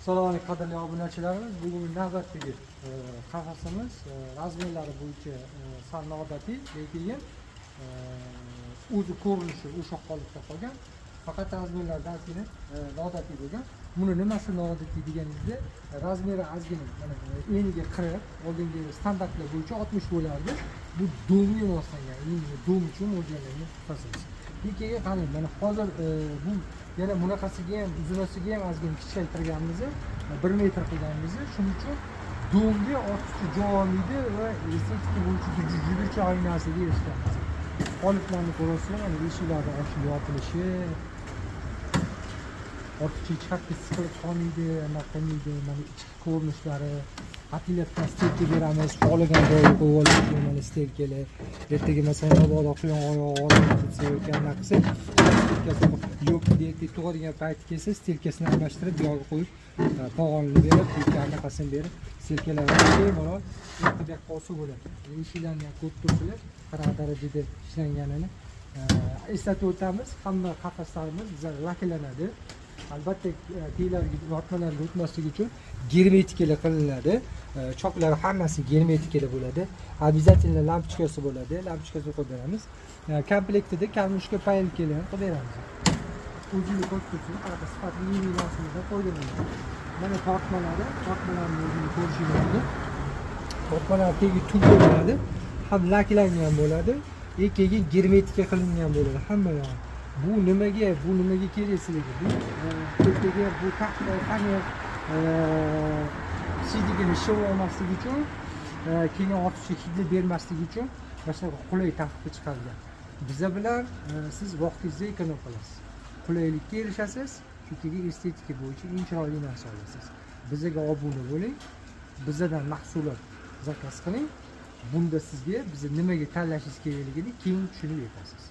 Assalomu alaykum qadrli obunachilarimiz. Bugungi navbatdagi qafasimiz razmerlari bo'yicha sal noodatiy, lekin o'zi ko'rinishi o'sha holatda qolgan. Faqat razmerlardan ozgina noodatiy bo'lgan. Buni nimasi noodatiy deganingizda, razmeri ozgina mana eniga 40, oldingi standartlar bo'yicha 60 bo'lardi. Bu domga moslangan, endi dom uchun mo'ljallangan qafasimiz. Keyin qarang, mana hozir bu yana bunaqasiga ham, uzunasiga ham ozgina kichraytirganmiz, 1 metr qilganmiz. Shuning uchun domga ortiqcha joy olmaydi va estetika bo'yicha juda chiroyli narsaga erishganmiz. Qoliplarni ko'rasizlar, mana eshiklarni ochilib yopilishi, ortiqcha hech qayerga siqilib qolmaydi, nima qilmaydi. Mana ichki ko'rinishlari, atillatdan stelka beramiz, xohlagan joyiga qo'yib oladi. Mana stelkalar, ertaga masalan mabodo quyon oyog'i og'rib ketsa yoki anaqa qilsa, stelkasi yo'q, ertaga tug'adigan payti kelsa stelkasini almashtirib buyog'iga qo'yib, pog'onini berib yoki anaqasini berib, stelkalarni bemalol bu yoqqa olsa bo'ladi. Eshiklarni ham ko'rib turibsizlar, qanaqa darajada ishlanganini. Eslatib o'tamiz, hamma qafaslarimiz bizlar laklanadi. Albatta teglariga, yortmalarga o'tmasligi uchun germetikalar qilinadi. Choklari hammasi germetikalar bo'ladi. Обязательно lampochkasi bo'ladi. Lampochkasini qo'yib beramiz. Komplektida кормушка, поилка lar qilib beramiz. O'zingiz ko'rib turibsiz, qanaqa sifatli yengil narsalardan foydalanadi. Mana tortmalari, tortmalarni o'zingiz ko'rishingiz mumkin. Tortmalar tegi tubga bo'ladi, ham laklangan bo'ladi, keyin germetika qilingan bo'ladi hamma yog'i. Bu nimaga, bu nimaga kerak sizlarga? Bu ertaga bu taxta, faner siydigini shivib olmasligi uchun, keyin ortiqcha hidni bermasligi uchun mana shunaqa qulay tartibda chiqarilgan. Biza bilan siz vaqtingizni эконом qilasiz. Qulaylikka erishasiz, chunki estetika bo'yicha eng chiroyli narsa olasiz. Bizaga obuna bo'ling, bizadan mahsulot заказ qiling. Bunda sizga bizni nimaga tanlashingiz kerakligini keyin tushunib yetasiz.